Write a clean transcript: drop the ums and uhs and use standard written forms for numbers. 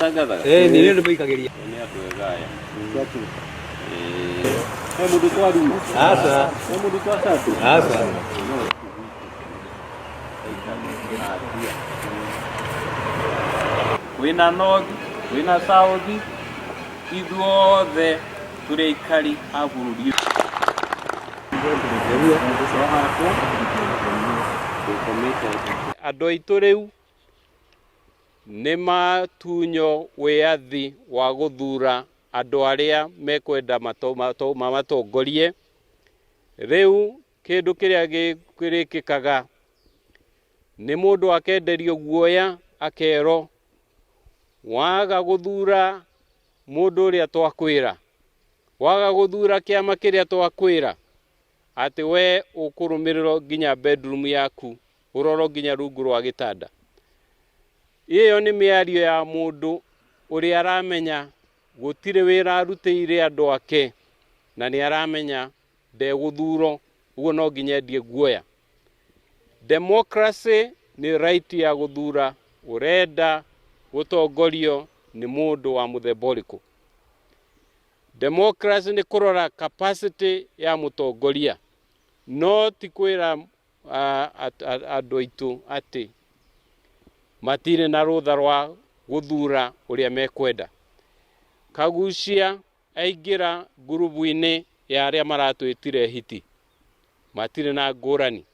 Matangathaga. Eh, nĩ nĩ maikagĩria. Nĩ andũ ega aya. Eh, he mũndũ twaruma. Aca. He mũndũ twacatũ. Aca. Kwĩna north, kwĩna south, ithuothe tũrĩ aikari a bũrũri. Andũ aitũ rĩu nĩ matunyo wĩyathi wa gũthura andũ arĩa mekwenda mamatongorie. Rĩu kĩndũ kĩrĩa kĩrĩkĩkaga nĩ mũndũ akenderio guoya, akerwo waga gũthura mũndũ ũrĩa twakwĩra, waga gũthura kĩama kĩrĩa twakwĩra, atĩ we ũkũrũmĩrĩrwo nginya bedroom yaku, ũrorwo nginya rungu rwa gĩtanda. Ĩyo nĩ mĩario ya mũndũ ũrĩa aramenya gũtirĩ wĩra arutĩire andũ ake, na nĩ aramenya ndegũthurwo, ũguo no nginya endie guoya. Democracy nĩ right ya gũthura ũrenda gũtongorio nĩ mũndũ wa mũthemba ũrĩkũ. Democracy nĩ kũrora capacity ya mũtongoria, no ti kwĩra andũ aitũ atĩ matirĩ na rũtha rwa gũthura ũrĩa mekwenda. Kagucia aingĩra ngurubu-inĩ ya arĩa maratwĩtire hiti, matirĩ na ngũrani.